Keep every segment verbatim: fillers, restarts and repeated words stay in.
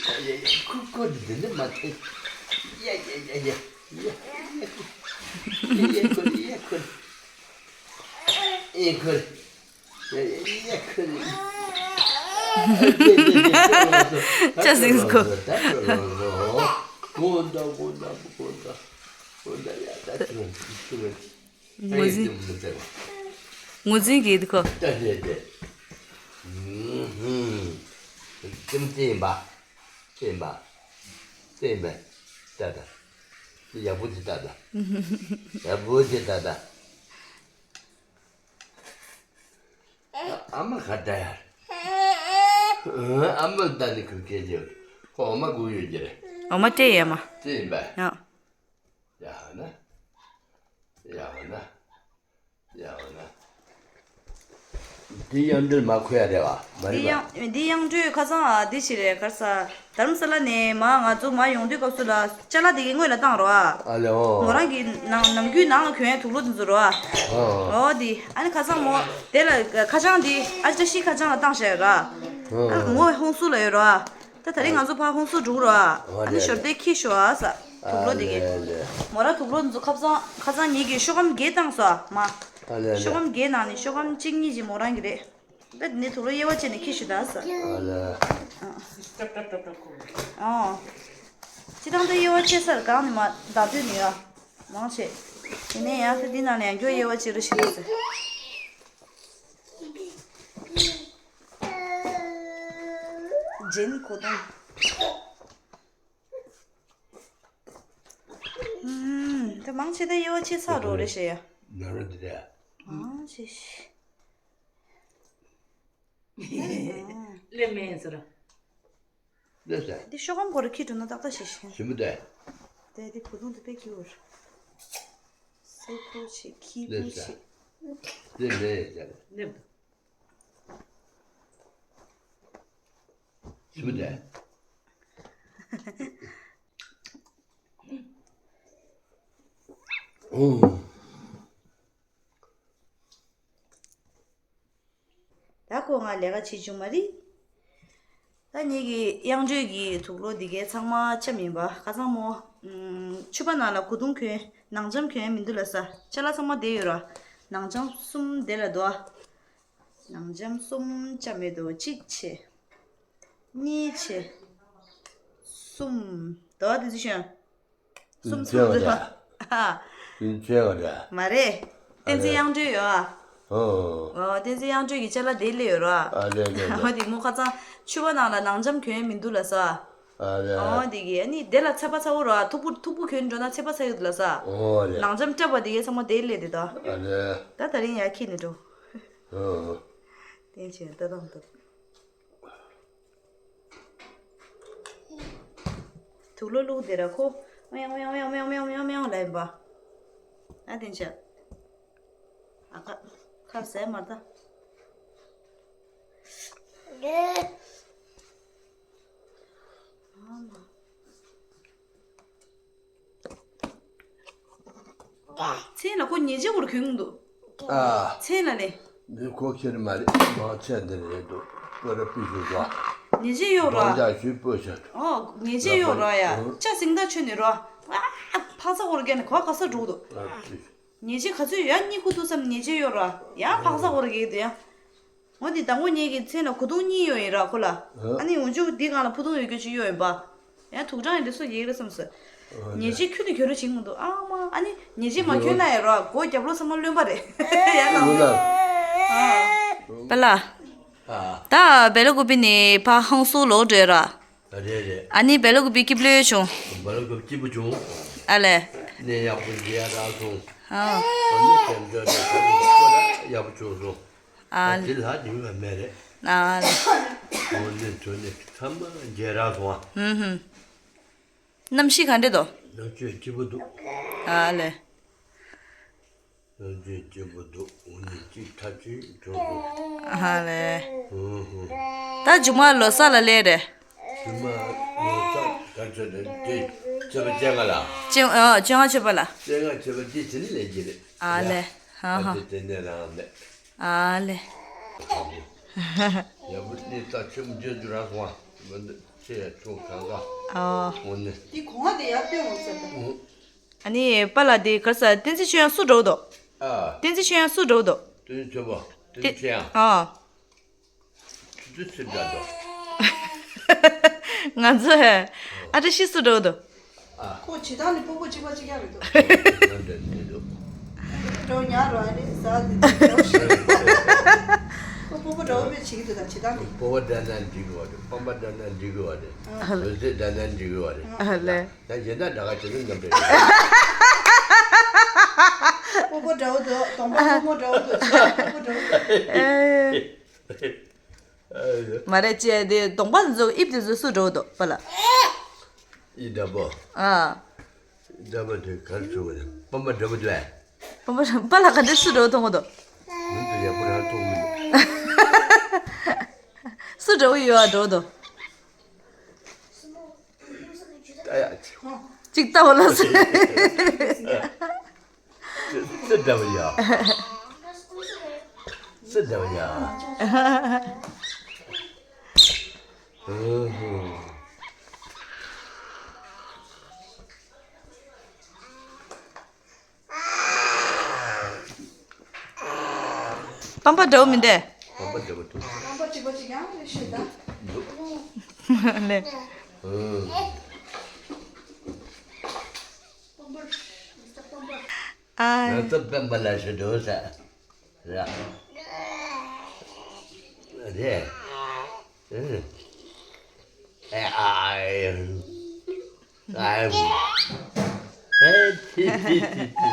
ཡ་ཡ་ཡ། ཁུ་ཁུ་འདི་ནི་མ་ཐེ། ཡ་ཡ་ཡ་ཡ། ཡ་ཡ་ཡ། ཡ་ཁུ། ཡ་ཁུ། ཡ་ཁུ། ཡ་ཁུ། ཡ་ཡ་ཡ་ཁུ། ཅ་སིང་སྐོར། ངོས་འཛིན། ངོས་འཛིན་གྱིས་འདི་ཁོ། ལྟ་ལྟ་ལྟ། ཨུམ། ཙམ་ཙེ་ཡིན་པ། ཙེ་ཡིན་པ། ཙེ་ཡིན་པ། ལྟ་ལྟ། ཡག་པོ་ཅིག་ལྟ་ལྟ། ཡག་པོ་ཅིག་ལྟ་ལྟ། ཨ་མ་ག་ལྟ་ཡ། ཨ་མ་ལྟ་ནི་ཁུར་སྐད་ཅིག་ཁོ་འོ་མ་སྒུག་ཡོད་ཀྱི་རེད། འོ་མ་སྤྲད་ཡས་མ། ཙེ་ཡིན་པ། ཡ། ཡ་ཧོ་ན། ཡ་ཧོ་ན། ཡ་ཧོ་ན། འདི་དབྱངས་སྒྲོལ་མ་ཁོ་ཡ་རེད་བ། མ་འདི་རེད་པ། དབྱངས་འདི་དབྱངས་སྒྲོལ་ཁ་སང་ཨ་འདི་ཞིག་རེད། ག་རེ་ཟ། དྷ་རམ་ས་ལ་ནས་མ་ང་ཚོ་མ་ཡོང་དུས་སྐབས་སུ་ལ་ཅ་ལག་དེ་གའི་སྔོན་ལ་བཏང་རོགས་ཨ། ཨ་ལེ་ཨོ། མོ་རང་གི་ནང་ནམ་རྒྱུན་ནང་ལ་གྱོན་ཡ་དུག་ལོག་དེ་ཚོ་རོགས་ཨ། ཨོ། ཨོ་དེ་ཨ་ནི་ཁ་སང་མོ་དེ་ལ་ཁ་བྱང་དེ་ཨ་བཀྲ་ཤིས་ཁ་བྱང་ལ་བཏང་བཞག་ཡོད་རོགས་ཨ། ཨ་ཨོ། མོ་ཧོང་སུ་ལ་ཡོད་རོགས་ཨ། ད་ད་རེས་ང་ཚོ་ཕར་ཧོང་སུ་འགྲོ་གི་རེད་བ། ཨ་ནི་ཞོར་དེ་ཁྱི་ཤོག་ཨ་ས། དུག་ལོག་དེ་གས། ཨ་ལེ་ལེ། མོ་ར་དུག་ལོག་འཛུ་ཁ་སང་ཁ་སང་ཉིད་ཀྱིས་ཤོག་སྒམ་བརྒྱད་བཏང་སོང་ཨ་མ། ཨ་ལེ་ལེ། ཤོག་སྒམ་བརྒྱད་ནང་ནས་ཤོག་སྒམ་གཅིག་གཉིས་ཅིག་མོ་རང་གི་རེད། ད་དེ་ནས་དུག་ལོག་དབྱེ་བ་བྱས་ནས་ཁྱི་ཤོག་ད་ས། ཨ་ལེ། ཨ། སྤྱིར་བཏང་ད་དབྱེ་བ་ཕྱེ་སར་གང་ནས་མ་བདག་འདོད་ནས་ཡ། མང་ཆེ། དེ་ནས་ཡང་ད་འདི་ནང་ནས་ཡང་སྐྱོ་དབྱེ་བ་ཕྱེ་རུ་ཞིག་རེད་ཟེར། ཇེན་གོ་དོང་། ཨུམ། ད་མང་ཆེ་ད་དབྱེ་བ་ཕྱེ་ཚར་འགྲོ་རེད་ཤེས་ཡ། ན་རོ་འདི་རེད། མང་ཆེ་ཤི། ལེ་མེན་ཟེར། ལེ་ས། འདི་ཤོག་སྒམ་སྐོར་ཁྱི་འགྲོ་ན་ཏག་ཏག་ཤེས་ཤེས། ཞིམ་པོ་དེ། དེ་འདི་བུ་ཐུང་དེ་དཔེ་ཁྱི་བོར། སེ་ཁོ་ཆེ་ཁྱི་ལེ་བུ་ས། ཆེ། ལེ་མེན་ཟེར། ལེ། ཞིམ་པོ་དེ། ཨོ། ད་ཁོ་ང་ལས་ཀ་བྱེད་བཅུག་མ་རེད། ད་ངེད་ཀྱི་དབྱངས་སྒྲོལ་གྱི་དུག་ལོག་འདི་གའི་ཚང་མ་ཆམ་ཡིན་པ། ཁ་སང་མོ། ཕྱུ་པ་ནང་ལ་གོས་ཐུང་གྱོན། ནང་འཇམ་གྱོན་མི་འདུག་ལ་ས། ཅ་ལག་ཚང་མ་བསྡད་ཡོད་ར། ནང་འཇམ་གསུམ་བསྡད་ལ་འདུག་ཨ། ནང་འཇམ་གསུམ་ཅམ་མེད་དོ། གཅིག་ཆེ། གཉིས་ཆེ། གསུམ། འདུག་ཨ་དེ་ཚོ་ཤོད། གསུམ་གསུམ་རེད། ཨ། ཡིན་ཆེ་བ་རེད། མ་རེད། བསྟན་འཛིན་དབྱངས་སྒྲོལ་ཡོད་ཨ། ཨོ། ཨོ། བསྟན་འཛིན་དབྱངས་སྒྲོལ་གྱི་ཅ་ལག་དེ་སླེབས་ཡོད་ར། ཨ་ལེ་ལེ་ལེ། ཨོ་དེ་མོ་ཁ་སང་ཕྱུ་པ་ནང་ལ་ནང་འཇམ་གྱོན་མི་འདུག་ལ་ས། ཨ་ལེ། ཨོ་དེ་གི་ཨ་ནི་དེ་ལ་ཚད་པ་ཚ་བོ་ར། མཐུག་པོ་མཐུག་པོ་གྱོན་འགྲོ་ན་ཚད་པ་ཚ་ཡོད་ལ་ས། ཨོ་ལེ། ནང་འཇམ་སྐྲ་པ་དེ་གའི་ཚང་མ་དེ་སླེབས་དེ་ད། ཨ་ལེ། ད་ད་རིང་ཡར་འཁྱེར་ནས་འགྲོ། ཨོ། བསྟན་ཆེན་ལྟ་སྟངས་འདུག་དུག་ལོག་བླུགས་དེ་ར་ཁོ། མེའོ་མེའོ་མེའོ་ལབ་ཡིན་པ། ཨ་དེ་འཆའ། ཨ་ཁ། ཁ་ཟས་མ་ད། མཚན་ལ་ཁོ་ཉེས་ཆད་བོར་གྱོན་འདུག་ཨ། མཚན་ལ་ལས། འདི་ཁོ་ཁྱེར་མ་རེད། མང་ཆེ་འདི་རེད་འདུག་པོ་ར་པི་ཞུ་ར། ཉེས་ཆད་ཡོད་ར། རང་ཅག་ཞུས་པོ་ཤ། ཨོ་ཉེས་ཆད་ཡོད་ར་ཡ། ལག་པ། ཅ་སིང་ད་ཆོད་ནི་ར། ཨ། ཕག་ཚ་བོར་རྒྱ་ནི་གོ་ག་ས་འགྲོ་འདུག་ཨ་པི། ཉེས་ཆད་ག་ཚོད་ཡ་གཉིད་ཁུག་ཐུག་བསམ་ཉེས་ཆད་ཡོད་ར། ཡ་ཕག་ཚ་བོར་རྒྱ་དེ་ཡ། འོ་དེ་དང་པོ་ངེད་ཀྱི་མཚན་ལ་གོས་ཐུང་གཉིས་ཡོད་ཡིན་ར་ཁོ་ལ། ཨ་ནི་འོན་ཆུ་འདི་སྒང་ལ་ཕུ་ཐུང་ཡོད་རྒྱུ་ཅིག་ཡོད་ཡིན་པ། ཡང་དུག་སྦྲང་ཡིན་དེ་སུ་ཡིག་རེད་བསམ་སོང་། ཨ་ཉེས་ཆད་ཁྱོད་ནས་གྱོན་རོགས་བྱེད་ཀྱི་མི་འདུག་ཨ་མ་ཨ་ནི་ཉེས་ཆད་མ་གྱོན་ན་ཡང་ར་སྒོ་རྒྱབ་ལོགས་ཚང་མ་རློན་པ་རེད། ཡ་ལ། ཨ། པ་ལ། ཨ། ད་བེ་ལ་ཀུ་པི་ནི་ཕ་ཧང་སུ་ལོག་འགྲོ་ཡ་ར། རེད་རེད། ཨ་ནི་བེ་ལ་ཀུ་པི་སྐྱིད་པོ་བྱུང་། བེ་ལ་ཀུ་པི་སྐྱིད་པོ་བྱུང་། ཨ་ལས། གནས་ཡག་པོ་མཇལ་རག་སོང་། ཨ། ཨ་ནི་སེམས་ཅན་དེ་ཁོ་ལ་ཡག་པོ་བྱུང་སོང་། ཨ་ལས། དེ་ལྷག་ཅིག་ཡོད་མེད་རེད། ཨ་ལས། འོ་ནི་ཚོ་ནི་ཚང་མ་མཇལ་རག་སོང་ཨ། ཧུམ་ཧུམ། གནམ་གཤིས་ག་འདྲ་འདུག་གནམ་གཤིས་སྐྱིད་པོ་འདུག་ཨ་ལས། གནམ་གཤིས་སྐྱིད་པོ་འདུག་འོ་ནི་གཅིག་ཐག་གཅིག་བྱུང་འདུག་ཨ་ལས། ཧུམ་ཧུམ། ད་མཇུག་མ་ལོ་གསར་ལ་སླེབས་རེད། མཇུག་མ་ལོ་གསར་ད་ཆ་ནས་དེ་ཚེས་པ་བཅོ་ལྔ་ལ། བཅོ་ཨ་བཅོ་ལྔ་ཚེས་པ་ལ། བཅོ་ལྔ་ཚེས་པ་དེ་ཚེ་ནི་ལས་ཀྱི་རེད། ཨ་ལས། ཧ་ཧ། ཨ་དེ་དེ་ནས་རང་མེད། ཨ་ལས། ཡག་པོ་གནས་རྟགས་ཆེན་པོ་མཇལ་རྒྱུ་རག་སོང་ཨ། མི་འདུག་ཅེས་ཐུག་གང་ག་ཨ། འོ་ནི། དེ་གོང་བ་དེ་ཡར་སྟོན་འོང་ཟེར་ད། ཨ་ནི་པཱ་ལགས་དེ་ག་རེ་ཟེར། བསྟན་འཛིན་ཆོས་དབྱངས་སུ་འགྲོ་འདུག་ཨ། བསྟན་འཛིན་ཆོས་དབྱངས་སུ་འགྲོ་འདུག་བསྟན་འཛིན་ཆོས་པ། བསྟན་འཛིན་ཆོས་དབྱངས། ཨ། ཆུ་ཚོད་ཚོད་འདྲ་འདུག་ང་ཚོ་ཨ་བཀྲ་ཤིས་སུ་འགྲོ་འདུག་ཨ། ཁོ་བྱེད་སྟངས་ནི་སྤོ་བོ་གཅིག་པ་གཅིག་རྐྱང་རེད་འདུག་འགྲོ་ཉག་རོ་ཨ་ནི་ཟ་དེ་འདྲ་ཞིག་ཁོ་སྤོ་བོ་འདྲ་བོ་དཔེ་བྱེད་ཀྱི་འདུག་ད་བྱེད་སྟངས་དེ། སྤོ་བོ་འདྲ་ན་འགྲིག་གི་བ་རེད། སྤོམ་པ་འདྲ་ན་འགྲིག་གི་བ་རེད། ཨ། འོད་ཟེར་འདྲ་ན་འགྲིག་གི་བ་རེད། ཨ་ལེ། ད་གཞན་དག་འདྲ་ག་བྱེད་ནི་འདམ་པས། སྤོ་བོ་འདྲ་བོ་འདུག་སྟོང་པ་སྤོ་བོ་འདྲ་བོ་འདུག་སྤོ་བོ་འདྲ་བོ་འདུག་ཨེ། མ་རེད་ཅེས་དེ་གདོང་པ་འཛུགས་དབྱིབས་དེ་ཚོ་སུ་འགྲོ་འདུག་པཱ་ལགས། ཨི་འདྲ་པོ། ཨ། འདྲ་པོ་དེ་གར་བྱུང་བ་རེད། སྤོམ་པ་འདྲ་པོ་དེ། སྤོམ་པ་པཱ་ལགས་ག་འདྲ་སུ་འགྲོ་མཐོང་གི་འདུག་མི་དེ་ཡག་པོ་རང་མཐོང་མི་འདུག་སུ་འགྲོ་གི་ཡོད་ཨ་འགྲོ་འདུག་ད་ཡག་ཅིག་ལྟ་བ་ལ་སུ། སུ་འདྲ་བ་ཡ། སུ་འདྲ་བ་ཡ། ཧུ་ཧུ། སྤོམ་པ་འདྲ་བོ་མི་འདུག་སྤོམ་པ་འདྲ་བོ་འདུག་སྤོམ་པ་གཅིག་པ་གཅིག་རྐྱང་རེད་ཤོད་ད། འདུག་ལེ། ཧུ། སྤོམ་པ། མིས་ཊར་སྤོམ་པ། ཨ། ང་ཚོ་སྤོམ་པ་ལ་ཞུ་འགྲོ་ས་ར། རེད། ཨེ་ཨ་ཨེ་ཨ་ཨེ་ཨེ་ཐི་ཐི་ཐི་ཐི།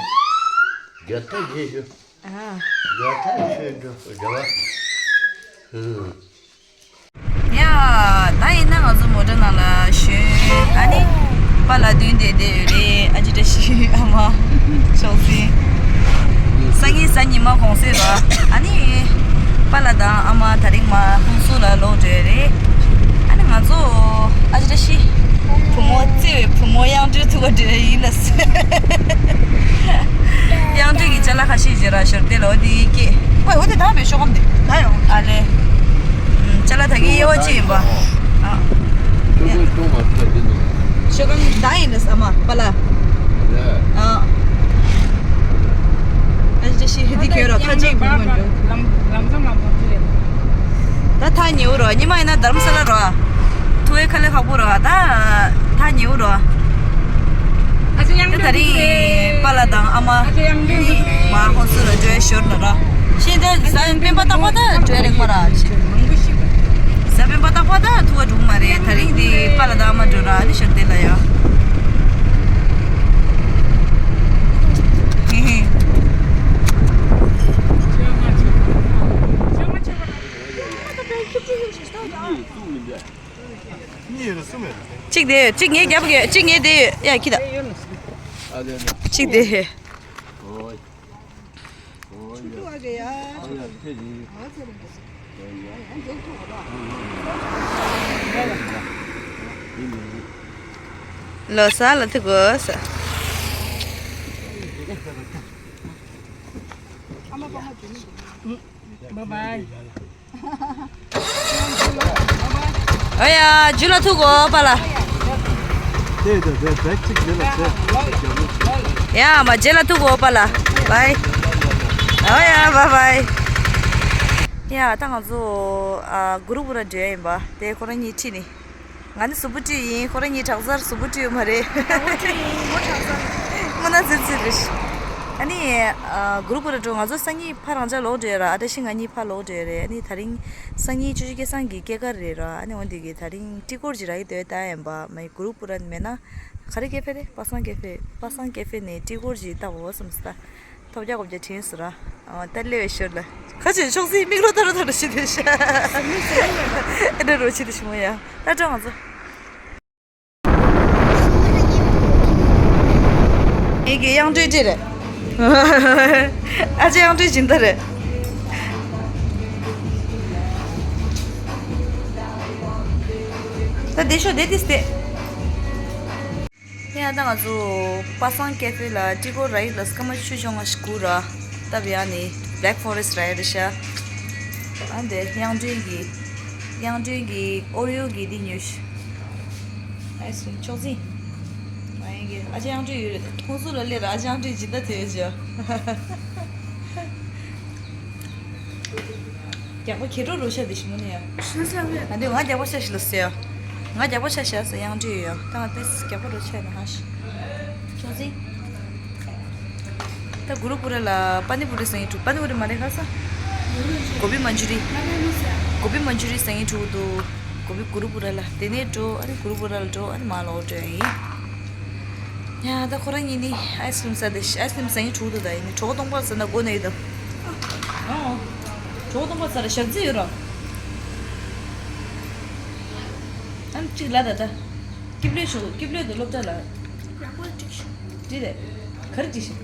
རྒྱ་ཐག་ཆེ་ཤོས། ཨ། རྒྱ་ཐག་ཆེ་འགྲོ་རྒྱ་བ། ཧུ། ཡ། ད་ཡིན་ན་ང་ཚོ་མོ་ཊ་ནང་ལ་ཞོན། ཨ་ནི་པཱ་ལགས་མདུན་དེ་བསྡད་ཡོད་རེད། ཨ་ཅེ་བཀྲ་ཤིས་ཨ་མ་ཆོག་སྲིད། སང་ཉིན་གཟའ་ཉི་མ་གུང་སེང་རེད། ཨ་ནི་པཱ་ལགས་དང་ཨ་མ་དེ་རིང་མར་ཧོན་སུར་ལ་ལོག་འགྲོ་ཡ་རེད། ཨ་ནི་ང་ཚོ་ཨ་ཅེ་བཀྲ་ཤིས་བུ་མོ་བརྩེ་བའི་བུ་མོ་གཡང་སྒྲོན་ཐུག་ག་འགྲོ་ཡ་ཡིན་ལ་ཟེར། གཡང་སྒྲོན་གྱི་ཅ་ལག་ཁ་ཤས་ཅིག་རག་ཞོར་དེ་ལ་འོ་དེ་སྐྱེས། ཨོ་དེ་ད་བའི་ཤོག་སྒམ་དེ་ད་ཡོང་ཨ་ལེ། ཅ་ལག་ད་གིན་དབྱེ་བ་གཅིག་ཡིན་པ། ཨ། ཤོག་སྒམ་ད་ཡིན་ནི་ས་མ་པཱ་ལགས། ཨ། ཨ་ཅེ་ཤི་ཧི་དི་ཁྱོད་ར་ཁ་ཅིག་བུ་མོ་འགྲོ། ད་ཐག་ཉེ་བོ་ར་ཉི་མ་ཡིན་ན་དྷ་རམ་ས་ལ་ར། ཐུ་ཨེ་ཁ་ལེ་ཁག་པོ་ར་ད་ཐག་ཉེ་བོ་ར། ཨ་ཅེ་གཡང་སྒྲོན་ད་རིང་པཱ་ལགས་དང་ཨ་མ་ཨ་ཅེ་གཡང་སྒྲོན་གཉིས་མར་ཧོན་སུར་ལ་འགྲོ་ཡ་ཞོར་ལ་ར། ཤེས་ད་གཟའ་སྤེན་པ་རྟག་པར་ད་འགྲོ་ཡ་རེད་མ་ར། གཟའ་སྤེན་པ་རྟག་པར་ད་ཐུག་ག་འགྲོ་གི་མ་རེད། ད་རིང་དེ་པཱ་ལགས་དང་ཨ་མ་འགྲོ་ར་ཨ་ནི་ཞོར་དེ་ལ་ཡ། གཅིག་དེ་གཅིག་ངས་རྒྱབ་གི་གཅིག་ངས་དེ་ཡ་ཁྱི་ད། གཅིག་དེ། ལོ་གསར་ལ་ཐུག་དགོས། Bye bye. ཨོ་ཡ། རྒྱུ་ལ་ཐུག་གོ་པཱ་ལགས། དེ་དེ་དེ་བེག་གཅིག་དེ་ལ་དེ། ཡ་མ་རྗེས་ལ་ཐུག་གོ་པཱ་ལགས། བའི། ཨོ་ཡ། བའི་བའི། ཡ་ད་ང་ཚོ་ཨ་གུ་རུ་པུ་ར་འགྲོ་ཡ་ཡིན་པ། དེ་ཁོ་རང་གཉིས་ཁྲིད་ནི། ང་ནི་གཟུགས་པོ་བཀྲུས་ཡིན། ཁོ་རང་གཉིས་དྲག་ཚར་གཟུགས་པོ་བཀྲུས་ཡོད་མ་རེད། དྲག་པོ་བཀྲུས་ཡིན། མོ་དྲག་ཚར། མོ་ན་ཚིར་ཚིར་རེད། ཨ་ནི་ཨ་གུ་རུ་པུ་ར་འགྲོ། ང་ཚོ་སང་ཉིན་ཕར་རང་འཇགས་ལོག་འགྲོ་ཡ་ར། ཨ་བཀྲ་ཤིས་ང་གཉིས་ཕར་ལོག་འགྲོ་ཡ་རེད། ཨ་ནི་ད་རིང་སང་ཉིན་ཅོ་ཅོ་སྐལ་བཟང་གི་སྐྱེས་སྐར་རེད་ར། ཨ་ནི་འོན་ཏེ་གི་ད་རིང་ཊི་སྐོར་ཅིག་རག་གི་འདུག་ད་ཡིན་པ་མ་ཡིན་གུ་རུ་པུ་ར་མེད་ན་ག་རེ་ཀེ་ཧྥེ་རེད། པ་སངས་ཀེ་ཧྥེ། པ་སངས་ཀེ་ཧྥེ་ནས་ཊི་སྐོར་ཅིག་ལྟ་བསམ་སོང་ད། ཐོབ་རྒྱག་གོ་བརྒྱ་དྲན་སོང་ར། ཨ་ད་སླེབས་པའི་ཞོར་ལ། ཁ་ཆེ་ཕྱོགས་སི་མིག་རོ་ཐར་རོ་ཐར་རོ་ཞིག་དེ་ཤ། ཨེ་འདྲ་རོ་ཆི་དེ་ཞི་མོ་ཡ། ད་འགྲོ་ང་ཚོ། ཨེ་གི་གཡང་སྒྲོན་ཅི་རེད། ཨ་ཅེ་གཡང་སྒྲོན་སྦྱིན་བདག་རེད། ད་དེ་ཤོ་དེ་དེ་སྟེ། ཡ་ད་ང་ཚོ་པ་སངས་ཀེ་ཧྥེ་ལ་ཊི་སྐོར་རག་ཡིག་ལ་སྐར་མ་བཅུ་བཅོ་ལྔ་ཞིག་སྒུག་ར། ད་བི་ཡ་ནི་བྷེ་ལེག་ཕོ་རེ་སི་ཊི་རག་ཡ་རེད་ཤག་ཨ་འདི་གཡང་སྒྲོན་གྱི་ དབྱངས་སྒྲོན་གྱིས་ཨོ་རི་ཡོ་གི་འདི་ཉོས་ཤག་ཨའི་སི་ཀྲིམ་ཅོག་ཙེ། ང་ཡིན་གྱི་ཨ་ཅག་དབྱངས་སྒྲོན་ཡོད་རེད། ཁོང་ཚོ་ལ་སླེབས་ར་ཨ་ཅག་དབྱངས་སྒྲོན་སྦྱིན་བདག་དེ་ཡོད་ཅག་རྒྱགས་པ་ཁྱེད་འགྲོ་རོགས་ཤག་དེ་ཞིམ་མོ་ནི་ཡ། ཞིམ་ས་མེད། ང་འདི་ང་རྒྱགས་པ་ཤ་ཞིག་ལ་ཟེར་ཡ། ང་རྒྱགས་པ་ཤ་ཤ་ཟེར་དབྱངས་སྒྲོན་ཡོད་ཡ། ད་ང་དཔེ་རྒྱགས་པ་རོགས་ཆགས་ན་ཧ་ཤི། ཅོག་ཙེ། ད་གུ་རུ་པུ་ར་ལ་པ་ནི་པུ་རི་ཟ་སྙིང་བྲོ། པ་ནི་པུ་རི་མ་རེད་ཁ་ས། གོ་བི་མན་ཇུ་རི། གོ་བི་མན་ཇུ་རི་ཟ་སྙིང་བྲོ་འདུག་གོ་བི་གུ་རུ་པུ་ར་ལ། དེ་ནས་འགྲོ། ཨ་ནི་གུ་རུ་པུ་ར་ལ་འགྲོ། ཨ་ནི་མ་ལ་འོ་འགྲོ་ཡིན། ཡ་ད་ཁོ་རང་གཉིས་ནི་ཨའི་སི་ཀྲིམ་ཟ་དེ་ཤི། ཨའི་སི་ཀྲིམ་ཟ་སྙིང་བྲོ་འདུག་ད་ཡིན་ནི་གྲོགས་སྟོང་པར་ཟ་ན་དགོས་ནི་ཡིན་ད། ཨོ། གྲོགས་སྟོང་པར་ཟ་ལ་ཞག་རྩི་ཡོད་ར། ཨ་ནི་གཅིག་ལ་ད་ད། སྐྱིབ་ལོས་ཞུ། སྐྱིབ་ལོས་དུ་སློབ་གྲྭ་ལ། ཡག་པོ་འགྲིག་ཤག་འགྲིག་རེད། ག་རེ་འགྲིག་ཤག་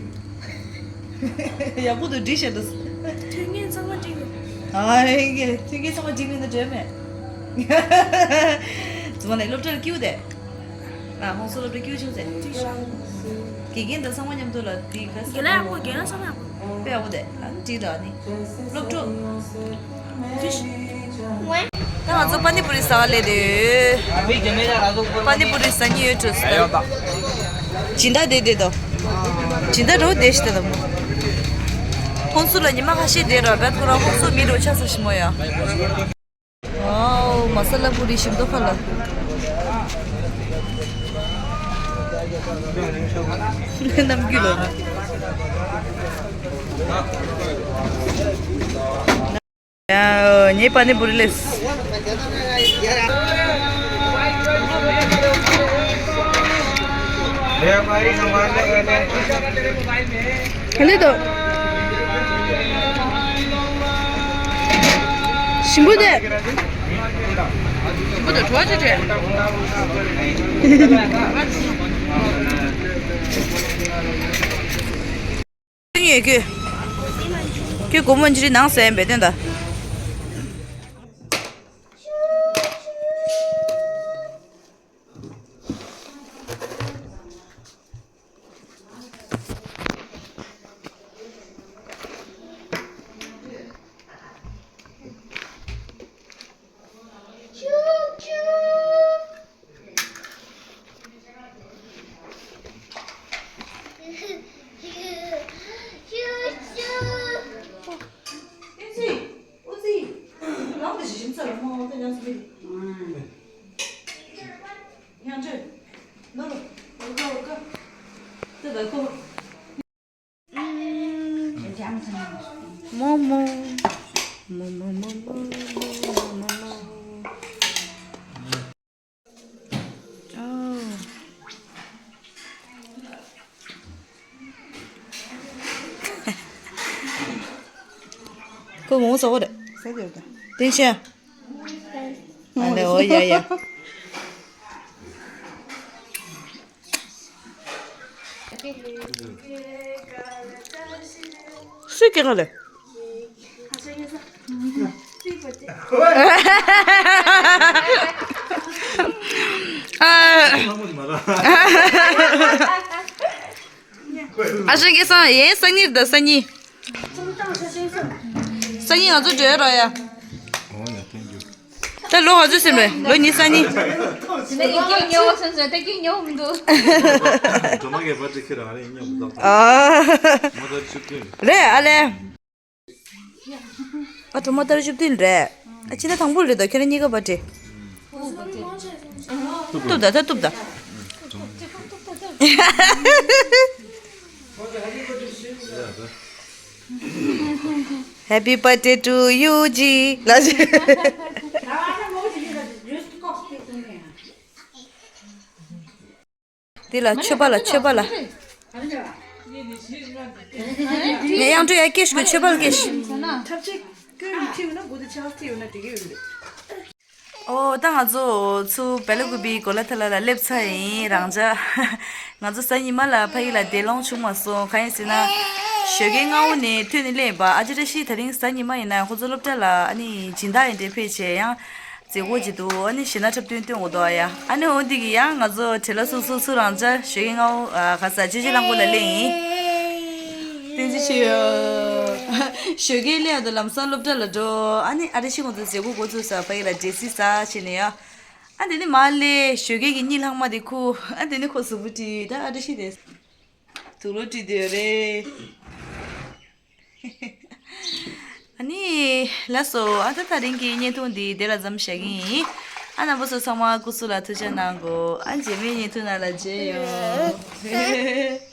ཡག་པོ་དུ་འགྲིག་ཤག་འདུག་མཐུན་རྐྱེན་ཚང་མ་འགྲིག་ཡོད། ཨ་ཡེ་མཐུན་རྐྱེན་ཚང་མ་འགྲིག་མིན་ན་འགྲིག་མེད། རྫུན་མ་ལས་སློབ་གྲྭར་སྐྱིད་པོ་དེ། ཨ་ཧོང་སུ་སློབ་གྲྭ་སྐྱིད་པོ་བྱུང་ཟེར། འགྲིག་ཤག་དགེ་རྒན་དང་ཚང་མ་མཉམ་དུ་ལ་དེ་ག་ས་རྒན་ལགས་ཡག་པོ། རྒན་ལགས་ཚང་མ་ཡག་པོ། དཔེ་ཡག་པོ་དེ། ཨ་ནི་འགྲིག་ར་ནི། སློབ་གྲོགས། ད་ང་ཚོ་པ་ནི་པུ་རི་ཟ་བ་སླེབས་དུས། པ་ནི་པུ་རི་ཟ་སྙིང་འདོད་ཟེར། སྦྱིན་བདག་དེ་དེ་དོ། སྦྱིན་བདག་རོ་དེ་ཞིག་དེ་དོ། ཧོང་སུ་ལ་ཉི་མ་ཁ་ཤས་དེ་ར་བད་ཁོ་རང་ཧོང་སུ་མི་རོ་ཆ་ས་ཞིམ་མོ་ཡ། ཨའོ་མ་ས་ལ་པུ་རི་ཞིམ་ཏོ་ཁ་ལ། ནམ་རྒྱུན་ལ། ཡ། ངའི་པ་ནི་པུ་རི་ལེས། ཨ་ལེ་དོ། ཞིམ་པོ་དེ། ཞིམ་པོ་དེ་བྲོ་བ་ཆེ་ཆེ། ཉོས་ཁྱོད། ཁྱོད་གོ་མོ་ཇི་རི་ནང་ཟས་འབད་དོན་ད། མོ་མོ། མོ་མོ། ཨོ། ཁོ་མོ་ཟོག་རེད། ཟ་རྒྱུ་དང་། བསྟན་ཤག་ཨ་ལེ་ཨོ་ཡ་ཡ། སུས་སྐྱེལ་ག་ལེ། ཨ་ཧྲེང་གེ་སང་ཡེ་སང་ཉིན་ད་སང་ཉིན། སང་ཉིན་ང་ཚོ་འགྲོ་ཡ་རོགས་ཡ། ད་ལོ་ག་ཚོད་ཟིན་པས། ལོ་ཉི་ཤུ་རྩ་གཉིས། ད་ཀྱི་སྐྱེས་ཉོ་བ་སོང་ཟེར། ད་ཀྱི་ཉོ་མི་འདུག་སྒྲོལ་མ་གི་བར་ཐི་ཁྱེད་རང་རེད་ཉོ་མི་འདུག་ཨ། མོ་ད་ཆུ་ཀུན། རེད་ཨ་ལེ། ཨ་སྒྲོལ་མ་ད་ཆུ་ཀུན་རེད། ཨ་ཕྱི་ཟླ་དང་པོ་རེད་ད་ཁྱེད་རང་གཉིས་ཀ་བར་ཐི། གཏུབ་ད་ད་གཏུབ་ད། Happy birthday to you ཇི་ལ་ཇི། འདི་ལ་མཆོད་པ་ལ་མཆོད་པ་ལ། ངས་དབྱངས་སྒྲོན་ཡ་སྐད་ཞུ་མཆོད་པ་ལ་སྐད་ཞུ། ཐབས་ཅིག་ཀུན་ཐིག་ཡོད་ན་དགུ་དེ་ཆགས་ཐིག་ཡོད་ན་འགྲིག་གི་ཡོད་རེད། ཨོ་ད་ང་ཚོ་ཚུར་བེ་ལ་ཀུ་པི་གོ་ལ་ཐ་ལ་ལ་སླེབས་ཚར་ཡིན་རང་ཅག་ང་ཚོ་གཟའ་ཉི་མ་ལ་ཕ་ཡུལ་ལ་བདེ་སློང་བྱུང་མ་སོང་། གང་ཡིན་ཟེར་ན། ཞོགས་ཀའི་སྔ་བོ་ནས་ཐོན་ནས་སླེབས་པ་ཨ་ཅེ་བཀྲ་ཤིས་ད་རིང་གཟའ་ཉི་མ་ཡིན་ན་ཁོ་ཚོ་སློབ་གྲྭ་ལ་ཨ་ནི་སྦྱིན་བདག་ཡིན་འདྲ་ཕེབས་བྱས་ཡང་མཛད་སྒོ་ཅིག་འདུག་ཨ་ནི་གཞས་སྣ་འཁྲབ་སྟོན་སྟོན་དགོས་འདུག་ཨ་ཡ། ཨ་ནི་འོ་འདི་གི་ཡང་ང་ཚོ་བྲེལ་ལ་སུ་སུ་སུ་རང་ཅག་ཞོགས་ཀའི་སྔ་བོ་ཨ་ག་ས་ཅེ་ཅེ་རང་གོ་ལ་སླེབས་ཡིན། བསྟན་འཛིན་ཆེ་ཡོད། ཞོགས་ཀས་སླེབས་དུས་ལམ་སང་སློབ་གྲྭ་ལ་འགྲོ། ཨ་ནི་ཨ་བཀྲ་ཤིས་ཁོང་ཚོ་མཛད་སྒོ་འགོ་བཙུགས་ས་ཕ་གི་ལ་འབྲས་སིལ་ཟ་བྱས་ནས་ཡ། ཨ་དེ་ནི་མར་སླེབས། ཞོགས་ཀས་ཀྱི་གཉིད་ལྷག་མ་དེ་ཁུག་ཨ་དེ་ནི་ཁོ་གཟུགས་པོ་བཀྲུས། ད་ཨ་བཀྲ་ཤིས་དེ་དུག་ལོག་བཀྲུས་བསྡད་ཡོད་རེད། ཨ་ནི་ལགས་སོ། ཨ་ད་དེ་རིང་གི་བརྙན་ཐུང་འདི་དེ་ལ་མཚམས་བཞག་གི་ཡིན། ཨ་རྣམ་པ་ཚོ་ཚང་མ་སྐུ་གཟུགས་ལ་ཐུགས་ཅག་གནང་གོ་ཨ་རྗེས་མའི་བརྙན་ཐུང་ནང་ལ་མཇལ་ཡོང་།